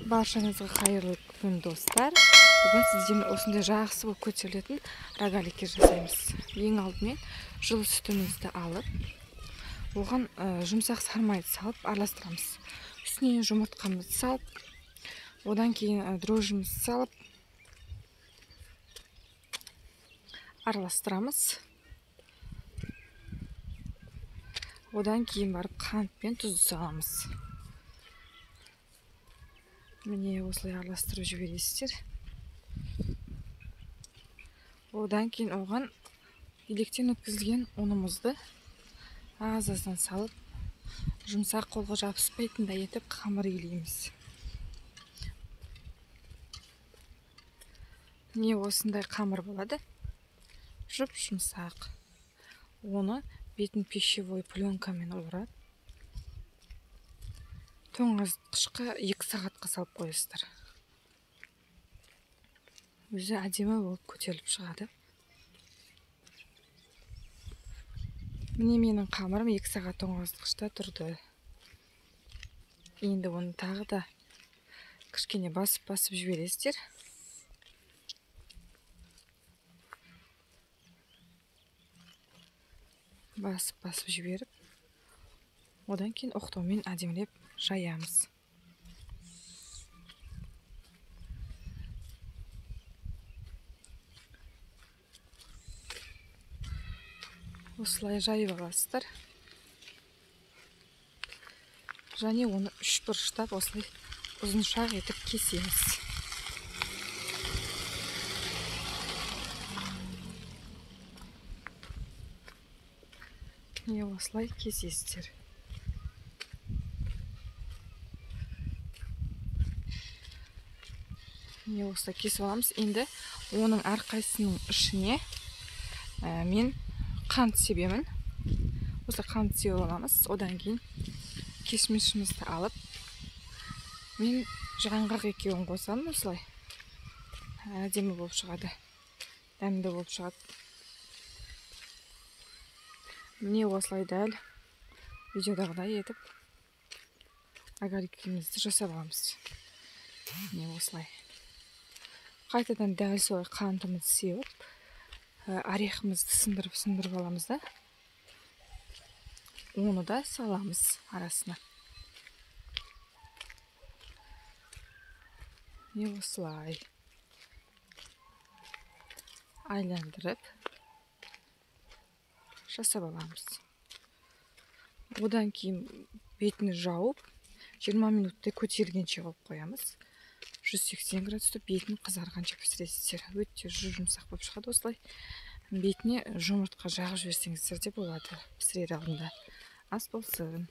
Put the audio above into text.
Баршаңызға қайырлы күн, достар. Бүгін сіздермен осындай жақсы болып көтерілетін рогаликтер жасаймыз. Ең алдымен жылы сүтімізді алып, оған жұмсақ сармайды салып араластырамыз. Үстіне жұмыртқамызды салып, одан кейін дрожжімізді салып араластырамыз. Одан кейін барып қант пен тұзды саламыз. Міне осылай араластырып жібересіздер. Одан кейін оған електен өткізілген ұнымызды аз-аздан салып, жұмсақ қолға жабыспайтындай етіп қамыр илейміз. Міне осындай қамыр болады. Жұп-жұмсақ. Оны бетін пищевой пленкамен орап, тоңазытқышқа 2 сағатқа салып қоясыздар. Өзі әдемі болып көтеріліп шығады. Міне менің қамырым 2 сағат тоңазытқышта тұрды. Енді оны тағы да кішкене басып-басып жібересіздер. Басып-басып жіберіп, одан кейін оқтаумен әдемілеп жаямыз. Осылай жайып аласыздар. Және оны үш бұрыштап осылай ұзыншақ етіп кесеміз. Міне осылай кесесіздер. Міне осылай кесіп аламыз. Енді оның әрқайсысының ішіне мен қант себемін. Осылай қант себіп аламыз. Одан кейін кешмішімізді алып, мен жаңғақ екеуін қосамын осылай. Әдемі болып шығады, дәмді болып шығады. Міне осылай дәл видеодағыдай етіп рогаликімізді жасап аламыз. Міне осылай. Қайтадан дәл солай қантымызды сеуіп, орехымызды сындырып-сындырып аламыз да, оны да саламыз арасына. Міне осылай айландырып жасап аламыз. Одан кейін бетін жауып 20 минуттай көтерілгенше қойып қоямыз. 180 градуста бетін қызарғанша пісіресіздер. Өте жұмсақ болып шығады осылай. Бетіне жұмыртқа жағып жіберсеңіздер де болады пісірер алдында. Ас болсын.